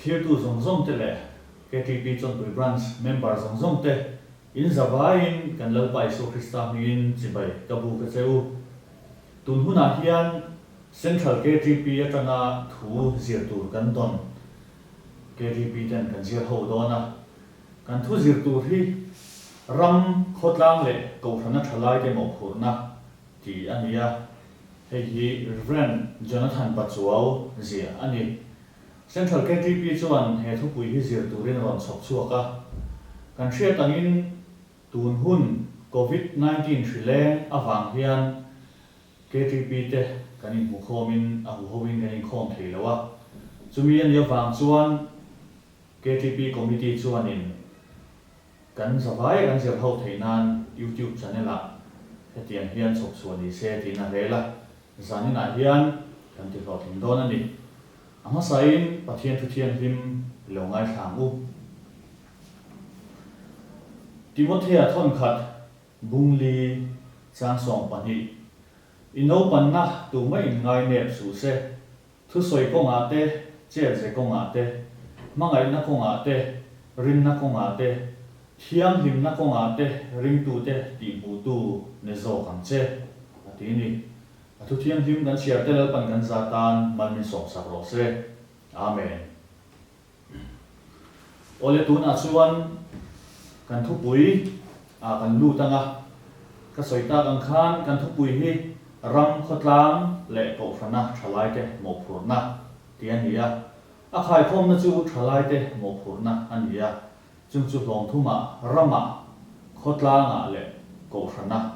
Thirtu zawng zawng te leh KTP Chawnpui Branch member zawng zawng te in zavaiin kan Lalpa Isua Krista hmingin chibai ka buk a che u. Tun hunah hian Central KTP atanga thu zir tur kan dawn KTP ten kan zir ho dawn a. Kan thu zir tur hi ram, khawtlang leh kohhrana thalaite mawhphurhna tih a ni a. Hei hi Rev. Jonathan Pachuau ziah a ni. Central KTP chuan he thupui hi zir turin a rawn chhawp chhuak a. Kan hriat angin tun hun Covid 19 hri leng avang hian KTP te kan inhmukhawmin a huhoin kan inkhawm thei lo a. Chumi a nih avang chuan KTP Committee chuanin Kan zavai kan zir ho theih nan YouTube channel ah hetiang hian chhawp chhuah ni se tiin a rel a, zaninah hian kan ti hlawhtling dawn a ni. A hmasain Pathian thu thianghlim i lo ngaithla ang u. Timothea thawnkhat Bungli Changsawm pahnih I naupanna tumah in ngai nep suh se. Thusawi kawngah te, chetze kawngah te, hmangaihna kawngah te, rinna kawngah te, thianghlimna kawngah te ringtute tihhmuhtu ni zawk ang che, a ti ni. A thu thianghlim kan chhiar te Lalpan kan za tan mal min sawmsak rawh se. Amen. Awle tunah chuan kan thupui ah kan lut ang a, ka sawi tak ang khan kan thupui hi ram khawtlang leh kohhrana thalaite mawhphurhna tih a ni a, a khaikhawmna chu thalaite mawhphurhna a ni a, chung chu hlawm thumah ramah, khawtlangah leh kohhrana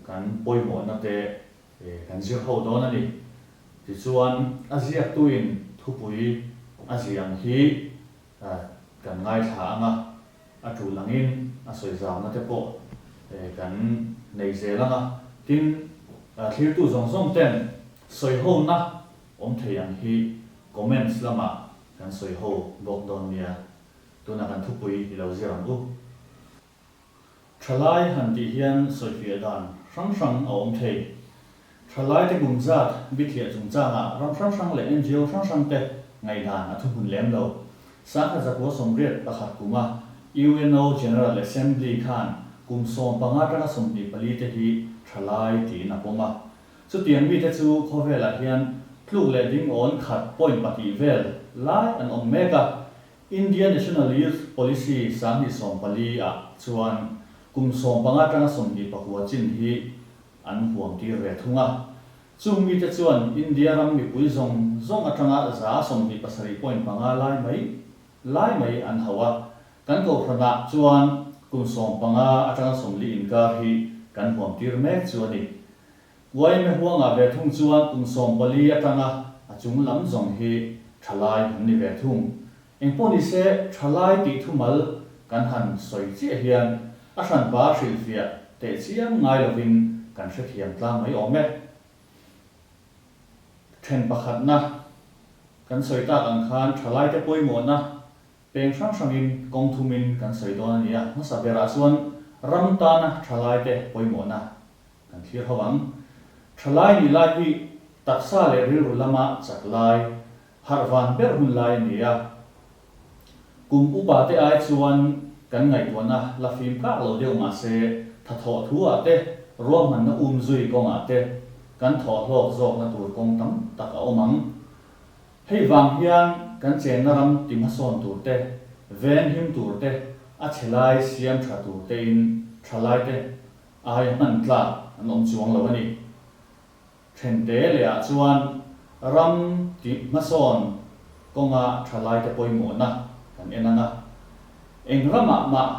kan pawimawhna te Kan zir ho dawn a ni. Tichuan, a ziaktuin thupui a ziah ang hi kan ngaithla ang a, a tul angin a sawi zauna te pawh kan nei zel ang a. Tin, thlirtu zawng zawng ten sawi hona awm thei ang hi comments lamah kan sawi ho bawk dawn nia. Tunah kan thupui i lo zir ang u. Thalai han tih hian sawifiah dan hrang hrang a awm thei. Thalaite kum zat bithliah chungchangah ram hrang hrang leh ngo hrang hrang te ngaihdan a thuhmun lem lo. Sangha zakua 81 kuma UNO General Assembly khan kum 15 atanga 24 te hi thalai tiin a pawm a. Chutiang mite chu khawvelah hian tluk leh ding awn khat point pahnih vel lai an awm mek a. India National Youth Policy 2014 ah chuan kum 15 atanga 29 chin hi an huam tir ve thung a. Chung mite chuan India ram mipui zawng zawng atanga 27 point panga lai mai lai mai an hauh a. Kan kohhranah chuan kum 15 atanga 40 inkar hi kan huam tir mek chu a ni. Yma huangah ve thung chuan kum 14 atanga a chung lam zawng hi thalai an ni ve thung. Engpawh ni se, thalai tih thumal kan han sawi chiah hian a hranpa hrilhfiah teh chiam ngai lovin kan hrethiam tlang mai awm e. Then pakhatna kan sawi tak ang khan thalaite pawimawhna peng hrang hrangin kawng thumin kan sawi dawn a ni a, hmasa berah chuan ram tana thalaite pawimawhna Kan thlir ho ang. Thalai nih lai hi taksa leh rilru lama chak lai, harh van ber hun lai a ni a. Kum upa te ai chuan kan ngaihtuahna la fim kak lo deuh mah se thathawh thu ah te, ruahmanna um zui kawngah te kan thawh hlawk zawkna tur kawng tam tak a awm ang. Hei vang hian kan chenna ram ti hmasawn tur te, venghim tur te, a chhe lai siam tha tur tein thalai te Aia hman tlak an awm chuang lo a ni. Thente lehah chuan ram tih hmasawn kawnga thalaite pawimawhna kan en ang a. Eng ramah mah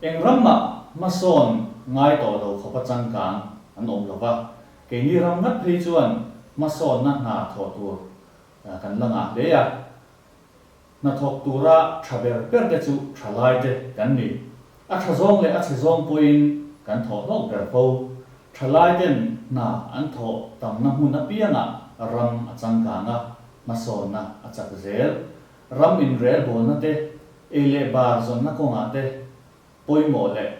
eng ram mah hmasawn ngai tawh lo khawpa changkang an awm lo va, keini ram ngat phei chuan hmasawnna hna thawh tur kan la ngah hle a. Hnathawk tura tha ber ber te chu thalai te kan ni. A tha zawng leh a chhe zawng pawhin kan thawh hlawk ber fo. Thalai ten hna an thawh tamna hmun apiangah ram a changkang a, hmasawnna a chak zel. Ram inrelbawlna te, ei leh bar zawnna kawngah te Pawimawh leh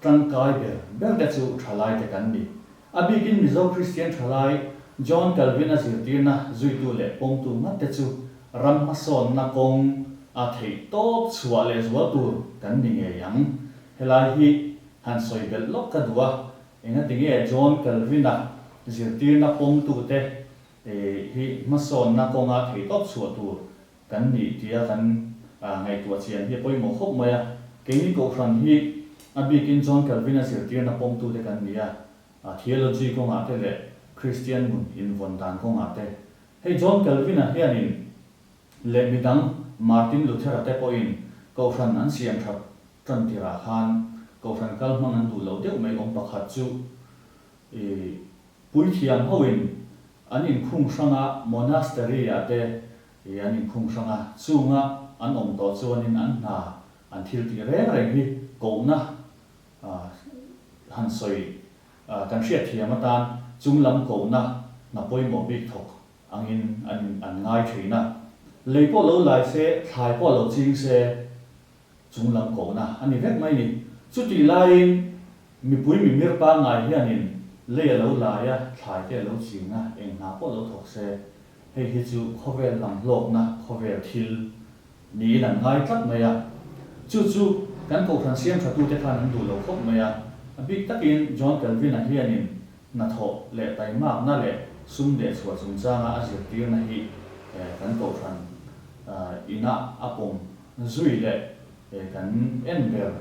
tangkai ber ber te chu thalaite kan ni. A bikin Mizo Kristian thalai John Calvin-a zirtirna zuitu leh pawmtu ngat te chu ram hmasawnna kawng. a theih tawp chhuah leh zual tur kan ni ngei ang. Helai hi han sawi belh lawk ka duh a, engatinge John Calvin-a zirtirna pawmtute hi hmasawnna kawnga theih tawp chhuah tur kan nih tia kan ngaihtuah chian hi a pawimawh khawp mai a. Keini Kohhran hi a bikin John Calvin-a zirtirna pawmtute kan ni a, theology kawngah te leh Kristian nun invawn dan kawngah te. Hei John Calvin-a hianin leh midang Martin Luther-a te pawhin Kohhran an siam that tan tirah khan Kohhran kal hmang an duh loh deuh mai awm pakhat chu i puithiam hoin an inkhung hrang a, monastery-ah te i an inkhung hrang a, chunga an awm tawh chuanin an hna an thil tih reng reng hi kohna han sawi kan hriatthiam atan chunglam kohna hna pawimawh bik thawk angin an an ngai thin a. Lei pawh lo lai se, thlai pawh lo ching se, chunglam kohna a ni vek mai ni. Chutih laiin mipui mimir pangngai hianin lei a lo lai a, thlai te a lo ching a, eng hna pawh lo thawk se, hei hi chu khawvel lam hlawkna, khawvel thil niin an ngai tlat mai a. Chu chu kan kohhran siam thatute khan an duh lo khawp mai a. A bik takin John Calvin-a hianin hnathawh leh taimakna leh sum leh chhuah chungchanga a zirtirna hi kan kohhran inah a pawm zui leh kan en ber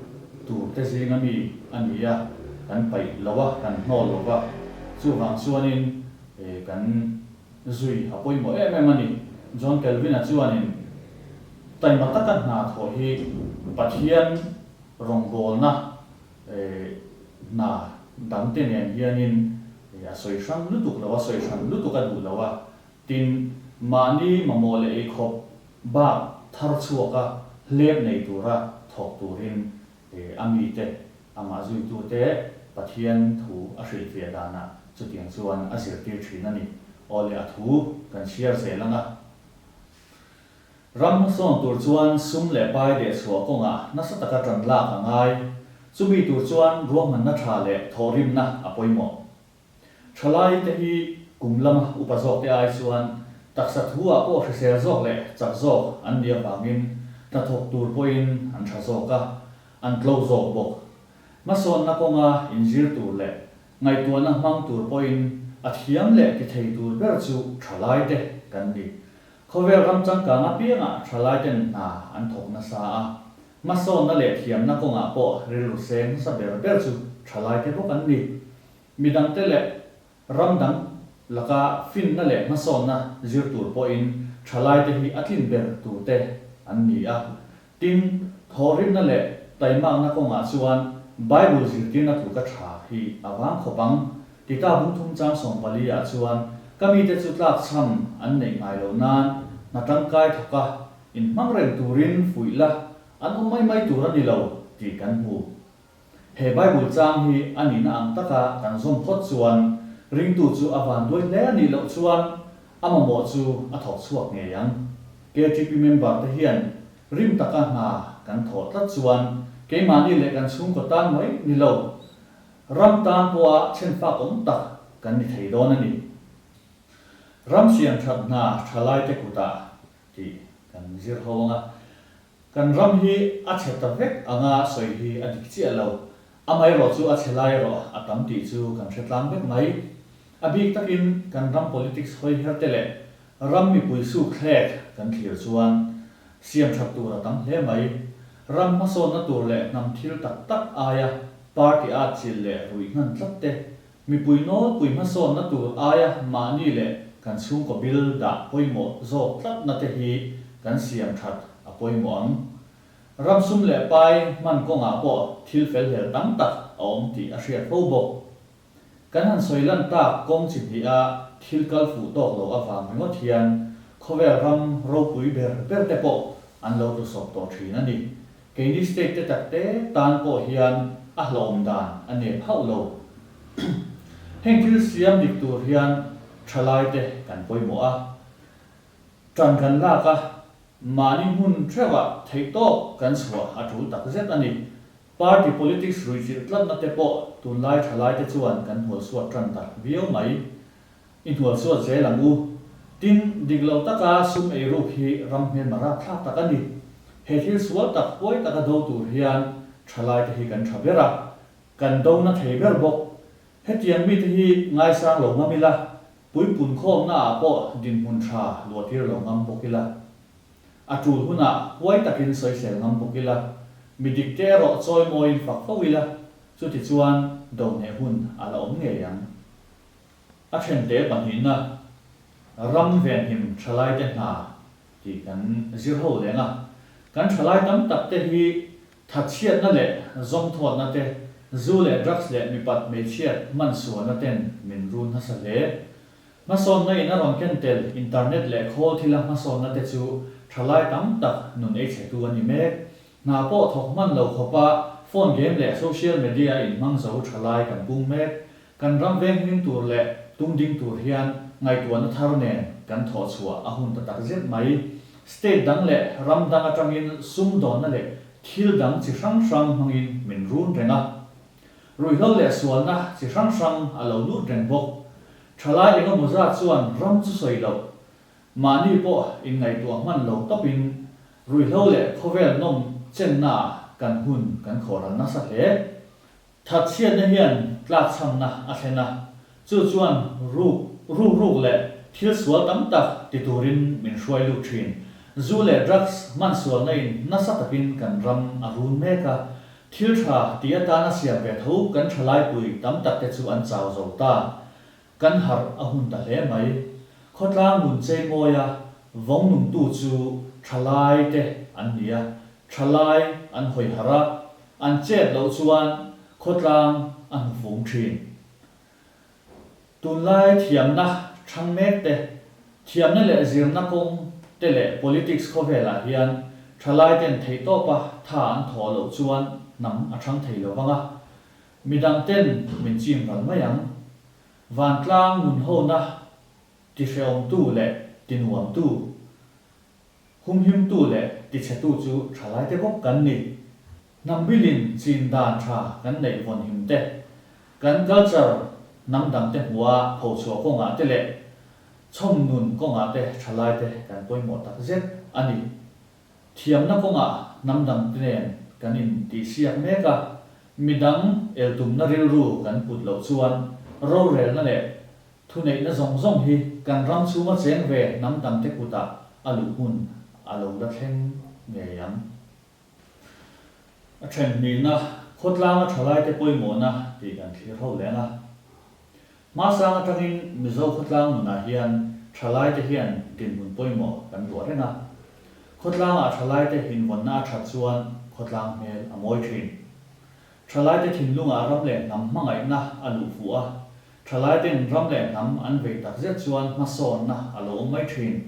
tur te zinga mi a ni a, kan paih lo a, kan hnawl lo va, chuvang chuanin kan zui a pawimawh em em a ni. John Calvin-a chuanin taima taka hna thawh hi Pathian rawngbawlna Hna dangte nen hianin a sawi hrang lutuk lo a, sawi hran lutuk a duh lo a, tin, mahni mamawh leh eikhawp bak thar chhuaka hlep nei tura thawk turin a mite, amah zuitute Pathian thu a hrilhfiah danah chutiang chuan a zirtir thin a ni. Aw le a thu kan chhiar zel ang a. Ram hmasawn tur chuan sum leh pai dehchhuah kawngah nasa taka ṭan lak a ngai. Chumi tur chuan ruahmanna ṭha leh thawhrimna a pawimawh. Ṭhalaite hi kum lama upa zawkte ai chuan taksa thu-ah pawh hrisel zawk leh chak zawk an nih avangin hnathawk tur pawhin an ṭha zawk a, an tlo zawk bawk. Hmasawnna kawnga inzir tur leh ngaihtuahna hmang tur pawhin a thiam leh ti thei tur ber chu ṭhalaite kan ni. Khawvel ram changkang apiangah thalaiten hna an thawk nasa a, hmasawnna leh thiamna kawngah pawh rilru seng hmasa ber ber chu thalaite bawk an ni. Midangte leh ram dang laka finna leh hmasawnna zir tur pawhin thalaite hi a tlin ber turte an ni a. Tin, thawhrimna leh taimakna kawngah chuan Bible zirtirna tluka tha hi a vang khawp ang. Tita bungthum chang 14 ah chuan ka mite chu tlakchham an neih ngai loh nan hna tangkai thawk a, inhmang reng turin fuih la an awm mai mai tur a ni lo tih kan hmu. He Bible chang hi a nihna ang taka kan zawm phawt chuan ringtu chu a vanduai hle a nih loh chuan a mamawh chu a thawk chhuak ngei ang. KTP member te hian rim taka hna kan thawh tlat chuan keimahni leh kan chhungkaw tan mai ni lo, ram tan pawha chhenfak awm tak kan ni thei dawn a ni. Ram siam that hna thalaite kutah tih kan zir ho ang a. Kan ram hi a chhe ta vek anga sawi hi a dik chiah lo. Amaherawh chu a chhe lai erawh a tam tih chu kan hre tlang vek mai. A bik takin kan ram politics hawi her te leh ram mipui suk thlek kan thlir chuan siam that tur a tam hle mai. Ram hmasawnna tur leh hnam thil tak tak aia party at chilh leh ruih hnan tlat te Mipui nawlpui hmasawnna tur aia mahni leh kan chhungkaw bil dah pawimawh zawk tlatna te hi kan siam that a pawimawh ang. Ram sum leh pai hman kawngah pawh thil fel hlel tam tak a awm tih a hriat fo bawk. Kan han sawi lan tak kawng chi hniha thil kal fuh tawk loh avang ringawt hian khawvel ram ropui ber ber te pawh an lo tlusawp tawh thin a ni. Keini state te tak te tan pawh hian a hlauhawm dan a nep hauh lo. Heng thil siam dik tur hian thalai te kan pawimawh a, tan kan lak a, mahni hmun theuhah theihtawp kan chhuah a tul tak zet a ni. Party politics ruihchilh tlatna te pawh tunlai thalai te chuan kan hnualsuat tan ta viau mai. I hnualsuat zel ang u. Tin, dik lo taka sum eiruk hi ram hmelma rapthlak tak a ni. He thil sual tak huai taka do tur hian thalaite hi kan tha ber a, kan do na thei ber bawk. Hetiang mite hi ngaisang lo ngam ila, puipun khawmnaah pawh dinhmun tha luahtir lo ngam bawk ila. A tul hunah huai takin sawisel ngam bawk ila, mi dikte erawh chawimawiin fak fo ila, chutichuan do hneh hun a la awm ngei ang. A thente pahnihna, ram venhim thalaite hna tih kan zir ho leng a. Kan thalai tam tak te hi thatchhiatna leh zawmthawtna te, zu leh drugs leh mipat hmeichhiat hman sualna ten min run nasa hle. Hmasawnna in a rawn ken tel internet leh khawl thila hmasawnna te chu thalai tam tak nun ei chhetu a ni mek. Hna pawh thawk hman lo khawpa phone game leh social media a inhmang zo thalai kan pung mek. Kan ram venghim tur leh tung ding tur hian ngaihtuahna thar nen kan thawh chhuah a hun ta tak zet mai. State dang leh ram dang atangin sumdawnna leh thil dang chi hrang hrang hmangin min run reng a. Ruihhlo leh sualna chi hrang hrang a lo lut reng bawk. Thalai engemaw zat chuan ram chu sawi loh. Mahni pawh inngaihtuah hman lo tawpin ruihhlo leh khawvel nawm chennaah kan hun kan khawhral nasa hle. Thatchhiatna hian tlakchhamna a thlen a, chu chuan ruk ruk ruk leh thil sual tam tak ti turin min hruai lut thin. Zu leh drugs hman sualna in nasa takin kan ram a run mek a, thil tha ti atana siam ve tho kan thalaipui tam tak te chu an chau zo ta. Kan harh a hun ta hle mai. Khawtlang nun cheimawi a vawng nungtu chu thalai te an ni a, thalai an hawi harh a, an chet loh chuan khawtlang a hnufum thin. Tunlai thiamna thang mek te, thiamna leh zirna kawng te leh politics khawvelah hian thalai ten theihtawpa tha an thawh loh chuan hnam a thang thei lo vang a, Midang ten min chim ral mai ang. Vantlang nunhona tihrehawmtu leh tinuamtu, humhimtu leh tichhetu chu thalaite bawk kan ni. Hnam bilin chin dan tha kan neih vawnhim te, kan culture hnam dangte hmuha phochhuah kawngah te leh chhawm nun kawngah te thalaite kan pawimawh tak zet a ni. Thiamna kawngah hnam dangte nen kan intihsiak mek a, midang eltumna rilru kan put loh chuan rorelna leh thuneihna zawng zawng hi kan ram chhunga cheng ve hnam dangte kutah a luh hun a lo la thleng ngei ang. A then hnihna, khawtlanga thalaite pawimawhna tih kan thlir ho leng a. Hmasang atangin Mizo khawtlang nunah hian thalaite hian dinhmun pawimawh kan luah reng a. Khawtlangah thalaite invawnna a that chuan khawtlang hmel a mawi thin. Thalaite thinlungah ram leh hnam hmangaihna a luh fuh a, thalaite'n ram leh hnam an vei takzet chuan hmasawnna a lo awm mai thin.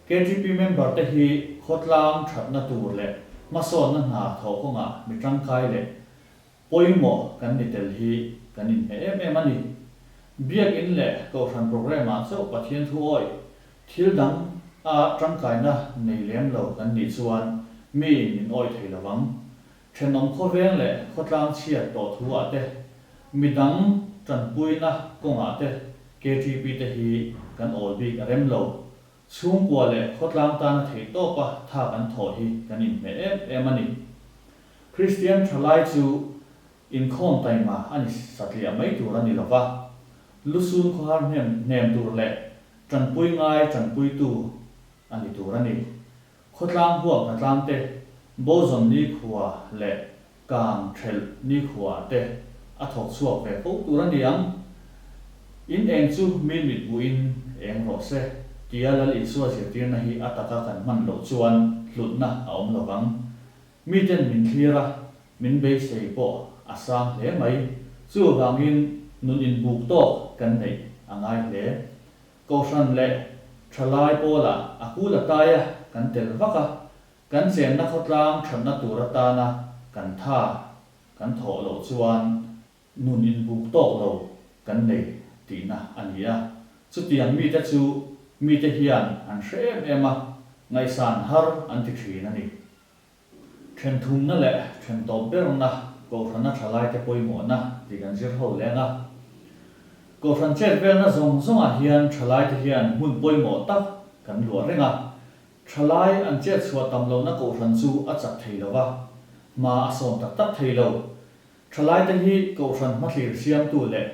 KTP member te hi khawtlang thatna tur leh hmasawnna hna thawh kawngah mi tangkai leh Pawimawh kan ni tel hi kan inhmeh em em a ni. Biakinn leh Kohhran programme ah chauh Pathian thu awih, thil dang a tangkaina nei lem lo kan nih chuan miin min awih thei lo vang. Thenawm khawveng leh khawtlang chhiat tawh thu ah te, midang tanpuina kawngah te KTP te hi kan awl bik a rem lo. Chhungkua leh khawtlang tana theihtawpa tha kan thawh hi kan inhmeh em em a ni. Kristian thalai chu inkhawm taima a ni satliah mai tur a ni lo va, lusun khawhar hnem hnem tur leh tanpui ngai tanpuitu a ni tur a ni. Khawtlang huak hnatlang te, Bozawn nikhua leh Kang thelh nikhua te a thawk chhuak ve fo tur a ni ang. In eng chu mi mit hmuhin eng rawh se tia Lal Isua zirtirna hi a taka kan hman loh chuan hlutna a awm lo vang. Miten min thlir a, min beisei pawh a sang hle mai. Chuvangin nun inbuk tawk kan neih a ngai hle. Kohhran leh thalai pawlah a kul a tai a, kan tel vak a, kan chenna khawtlang thatna tur atana kan tha kan thawh loh chuan Nun inbuk tawk lo kan nei tihna a ni a. Chutiang mite chu mite hian an hre em em a, ngaihsan har an ti thin a ni. Then thumna leh then tawp berna Kohhrana thalaite pawimawhna tih kan zir ho leng a. Kohhran chet velna zawng zawngah hian thalaite hian hmun pawimawh tak kan luah reng a. Thalai an chet chhuah tam lohna kohhran chu a chak thei lo va, hma a sawm tak tak thei lo. Thalaite hi kohhran hmathlir siamtu leh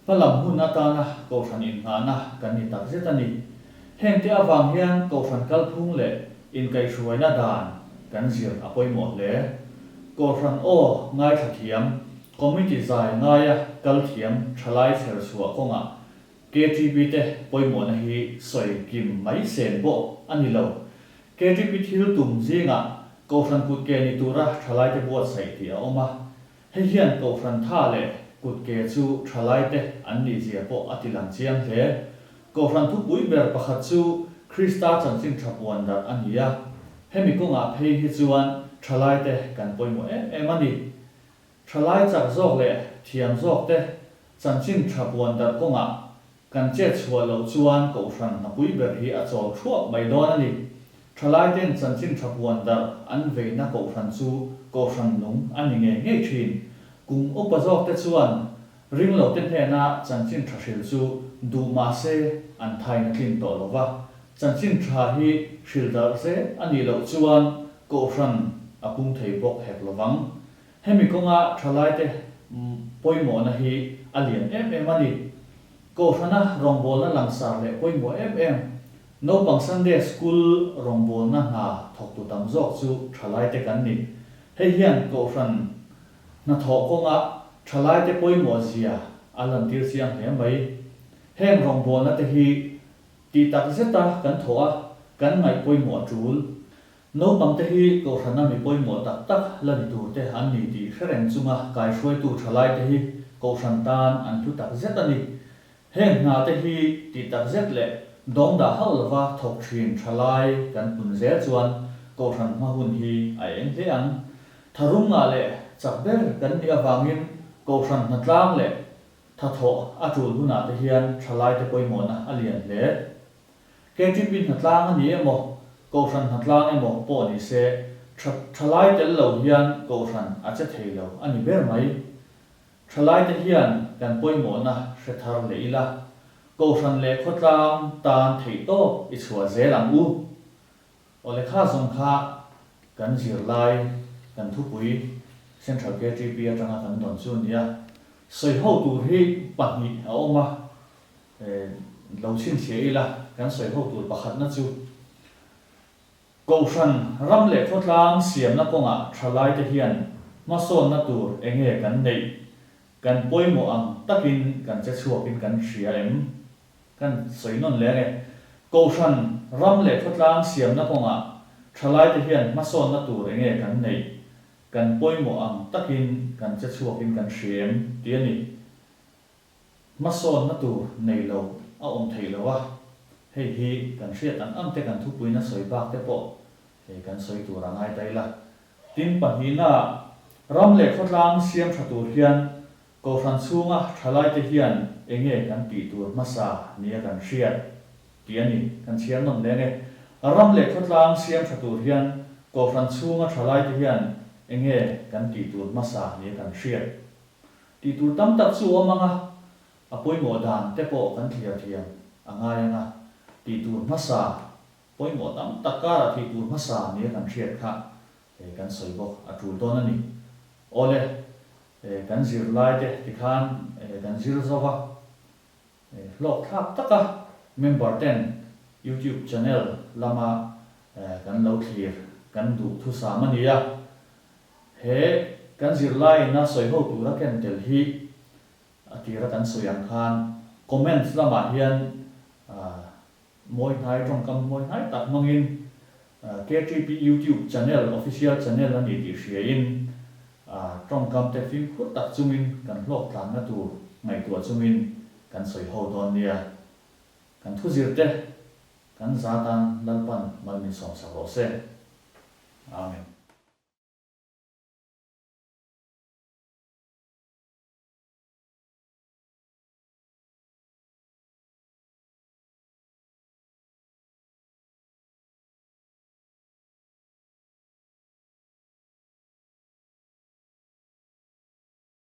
hmalam hun atana kohhran innghahna kan ni takzet a ni. Hengte avang hian kohhran kalphung leh inkaihhruaina dan kan zir a pawimawh hle. Kohhran aw ngaithla thiam, committee zai ngaia kal thiam thalai chher chhuah kawngah KTP te pawimawhna hi sawi kim mai sen pawh a ni lo. KTP thil tum zingah Kohhran kutke ni tura thalaite buatsaih tih a awm a. Hei hian Kohhran tha leh kutke chu thalaite an nih zia pawh a tilang chiang hle. Kohhran thupui ber pakhat chu Krista chanchin tha puan darh a ni a. Hemi kawngah phei hi chuan thalaite kan pawimawh em em a ni. Thalai chak zawk leh thiam zawk te chanchin tha puan darh kawngah kan chet chhuah loh chuan kohhran hnapui ber hi a chawl thuap mai dawn a ni. Thalai ten chanchin tha puan darh an veina kohhran chu kohhran nung a ni ngei ngei thin. Kum upa zawk te chuan ringlo te hnena chanchin tha hril chu duh mah se an thain a tlin tawh lo va. Chanchin tha hi hril darh zel a nih loh chuan kohhran a pung thei bawk hek lovang. Hemi kawnga thalaite pawimawhna hi a lian em em a ni. Kohhrana rawngbawlna langsar leh pawimawh em em, naupang Sunday School rawngbawlna hna thawktu tam zawk chu thalaite kan ni. Hei hian kohhran hnathawh kawnga thalaite pawimawh zia a lantir chiang hle mai. Heng rawngbawlna te hi tih tak zeta kan thawh a, kan ngaih pawimawh a tul. Naupangte hi Kohhrana mi pawimawh tak tak la ni turte an ni tih hre reng chunga kaihruaitu thalaite hi Kohhran tan an hlu tak zet a ni. Heng hnate hi tih tak zet leh dawng dah hauh lova thawk thin thalai kan pun zel chuan Kohhran hma hun hi a eng hle ang. Tharum ngah leh chak ber kan nih avangin Kohhran hnatlang leh thathawh a tul hunah te hian thalaite pawimawhna a lian hle. KTP hnatlang a ni emaw, Kohhran hnatlang emaw pawh ni se, tha thalai tel lo hian Kohhran a che thei lo a ni ber mai. Thalaite hian kan pawimawhna hre thar leh ila, Kohhran leh khawtlang tan theihtawp i chhuah zel ang u. Aw lehkha zawng kha kan zirlai, kan thupui Central KTP atanga kan dawn chu a ni a. Sawiho tur hi pahnih a awm a. Lo chhinchhiah ila, kan sawi ho tur pakhatna chu Kohhran ram leh khawtlang siamna kawngah thalaite hian hmasawnna tur enge kan neih, kan pawimawh ang takin kan che chhuakin kan hria em? Kan sawi nawn leh ange. Kohhran ram leh khawtlang siamna kawngah thalaite hian hmasawnna tur enge kan neih, kan pawimawh ang takin kan che chhuakin kan hria em? Tih a ni. Hmasawnna tur nei lo a awm theih lo a, hei hi kan hriat ang ang te kan thupuina sawi bak te pawh hei kan sawi tur a ngai ta ila. Tin, pahnihna ram leh khawtlang siam tha tur hian Kohhran chhunga thalaite hian enge kan tih tur hmasa nia kan hriat tih a ni. Kan chhiar nawn leng e. Ram leh khawtlang siam tha tur hian Kohhran chhunga thalaite hian enge kan tih tur hmasa nia kan hriat Tih tur tam tak chu awm ang a, a pawimawh dan te pawh kan thliar thiam a ngai ang a, tih tur hmasa, pawimawh tam tak karah tih tur hmasa nia kan hriat kha kan sawi bawk a tul dawn a ni. Awle, kan zirlai te tikhan kan zir zo va, Hlawk thlak taka member ten YouTube channel lama kan lo thlir kan duh thusam a ni a. He kan zirlaiin a sawi ho tura ken tel hi a tira kan sawi ang khan comments lamah hian Mawi hnai tawngkam mawi hnai tak hmangin KTP YouTube channel official channel a ni tih hriain tawngkam te fimkhur tak chungin kan hlawk tlanna tur ngaihtuah chungin kan sawi ho dawn nia. Kan thuzir te kan za tan Lalpan mal min sawmsak rawh se. Amen.